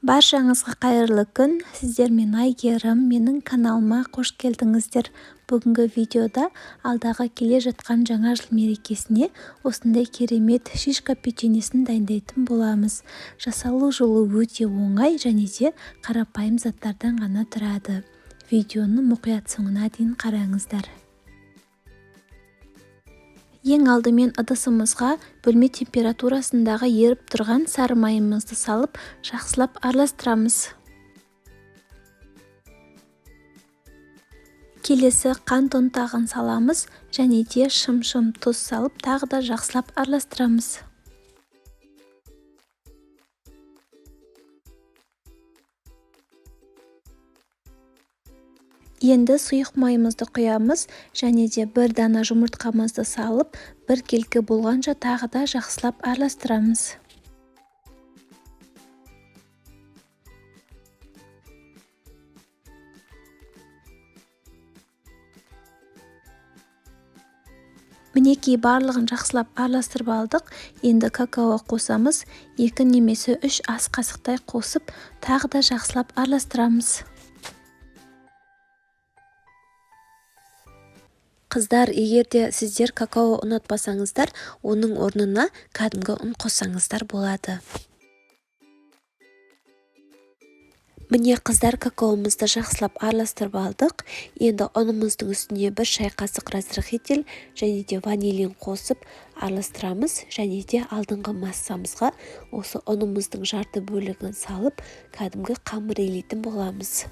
Баршаңызға қайырлы күн! Сіздермен Айгерім. Менің каналыма қош келдіңіздер! Бүгінгі видеода алдағы келе жатқан жаңа жыл мерекесіне осындай керемет шишка печеньесін дайындайтын боламыз. Жасалу жолы өте оңай және де қарапайым заттардан ғана тұрады. Видеоны мұқият соңына дейін қараңыздар. Ең алдымен ыдысымызға бөлме температурасындағы еріп тұрған сары майымызды салып, жақсылап араластырамыз. Келесі қант ұнтағын саламыз және де шым-шым тұз салып, тағы да жақсылап араластырамыз. Енді сұйық майымызды құямыз және де бір дана жұмыртқамызды салып, біркелкі болғанша тағы да жақсылап араластырамыз. Мінекей, барлығын жақсылап араластырып алдық. Енді какао қосамыз. 2 немесе 3 ас қасықтай қосып, тағы да жақсылап араластырамыз. Қыздар, егер де сіздер какао ұнатпасаңыздар, оның орнына кәдімгі ұн қоссаңыздар болады. Міне, қыздар, какаомызды жақсылап араластырып алдық. Енді ұнымыздың үстіне 1 шай қасық разрыхитель және де ванилин қосып араластырамыз. Және де алдыңғы массамызға осы ұнымыздың жарты бөлігін салып, кәдімгі қамыр илейтін боламыз.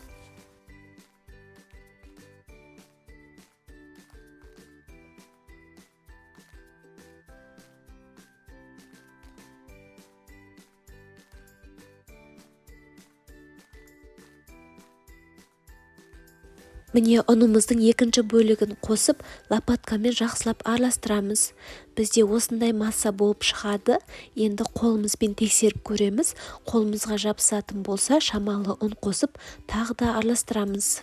Міне, ұнымыздың екінші бөлігін қосып, лопаткамен жақсылап араластырамыз. Бізде осындай масса болып шығады. Енді қолымызбен тексеріп көреміз. Қолымызға жабысатын болса, шамалы ұн қосып, тағы да араластырамыз.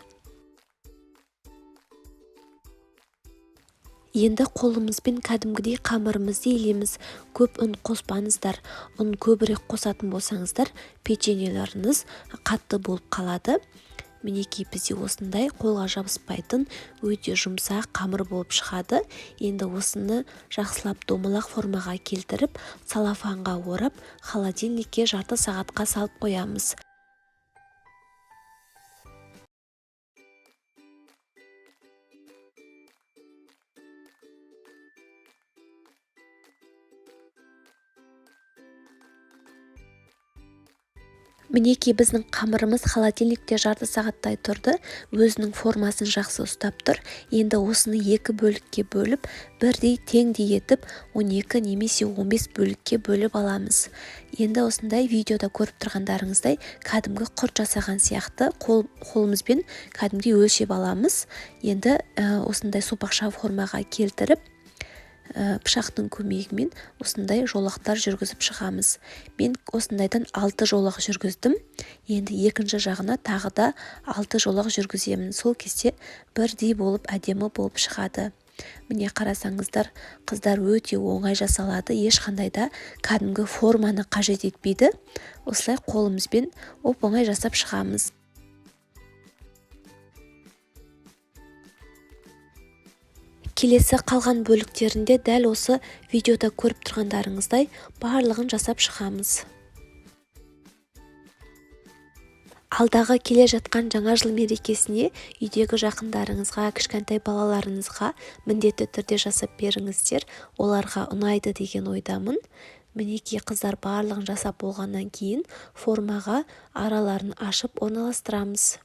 Енді қолымызбен кәдімгідей қамырымызды илейміз. Көп ұн қоспаңыздар. Ұн көбірек қосатын болсаңыздар, печеньелеріңіз қатты болып қалады. Мінекей, бізде осындай қолға жабыспайтын өте жұмсақ қамыр болып шығады. Енді осыны жақсылап домалақ формаға келтіріп, целлофанға орап, холодильникке жарты сағатқа салып қоямыз. Мінекей, біздің қамырымыз холодильникте жарты сағаттай тұрды, өзінің формасын жақсы ұстап тұр. Енді осыны екі бөлікке бөліп, бірдей теңдей етіп, 12 немесе 15 бөлікке бөліп аламыз. Енді осындай видеода көріп тұрғандарыңыздай кәдімгі құрт жасаған сияқты қолымызбен кәдімгідей өлшеп аламыз. Енді осындай сопақша формаға келтіріп, пышақтың көмегімен осындай жолақтар жүргізіп шығамыз. Мен осындайдан 6 жолақ жүргіздім. Енді екінші жағына тағы да 6 жолақ жүргіземін. Сол кезде бірдей болып, әдемі болып шығады. Міне, қарасаңыздар, қыздар, өте оңай жасалады. Ешқандай да кәдімгі форманы қажет етпейді. Осылай қолымызбен оп-оңай жасап шығамыз. Келесі қалған бөліктерінде дәл осы видеода көріп тұрғандарыңыздай барлығын жасап шығамыз. Алдағы келе жатқан жаңа жыл мерекесіне үйдегі жақындарыңызға, кішкентай балаларыңызға міндетті түрде жасап беріңіздер. Оларға ұнайды деген ойдамын. Мінекей, қыздар, барлығын жасап болғаннан кейін формаға араларын ашып орналастырамыз.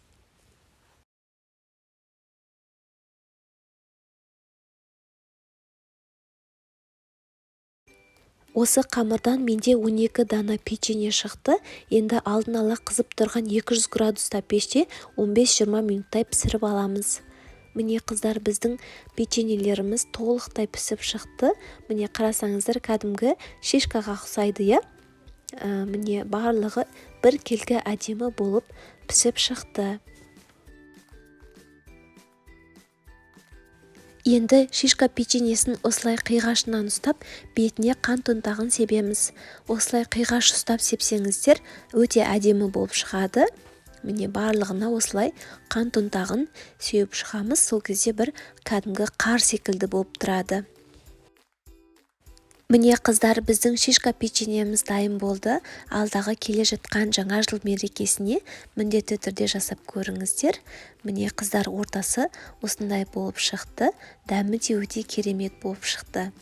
Осы қамырдан менде 12 дана печенье шықты. Енді алдын ала қызып тұрған 200 градуста пеште 15-20 минуттай пісіріп аламыз. Міне, қыздар, біздің печеньелеріміз толықтай пісіп шықты. Міне, қарасаңыздар, кәдімгі шишкаға ұқсайды, иә? Міне, барлығы біркелкі әдемі болып пісіп шықты. Енді шишка печеньесін осылай қиғашынан ұстап, бетіне қант ұнтағын себеміз. Осылай қиғаш ұстап сепсеңіздер, өте әдемі болып шығады. Міне, барлығына осылай қант ұнтағын сеуіп шығамыз. Сол кезде бір кәдімгі қар секілді болып тұрады. Міне, қыздар, біздің шишка печеньеміз дайын болды. Алдағы келе жатқан жаңа жыл мерекесіне міндетті түрде жасап көріңіздер. Міне, қыздар, ортасы осындай болып шықты. Дәмі де өте керемет болып шықты.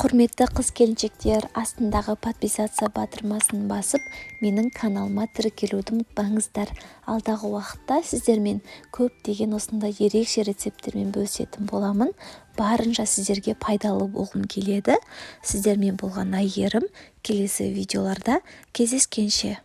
Құрметті қыз-келіншектер, астындағы подписаться батырмасын басып, менің каналыма тіркелуді ұмытпаңыздар. Алдағы уақытта сіздермен көптеген осындай ерекше рецепттермен бөлісетін боламын. Барынша сіздерге пайдалы болғым келеді. Сіздермен болған Әйгерім. Келесі видеоларда кездескенше.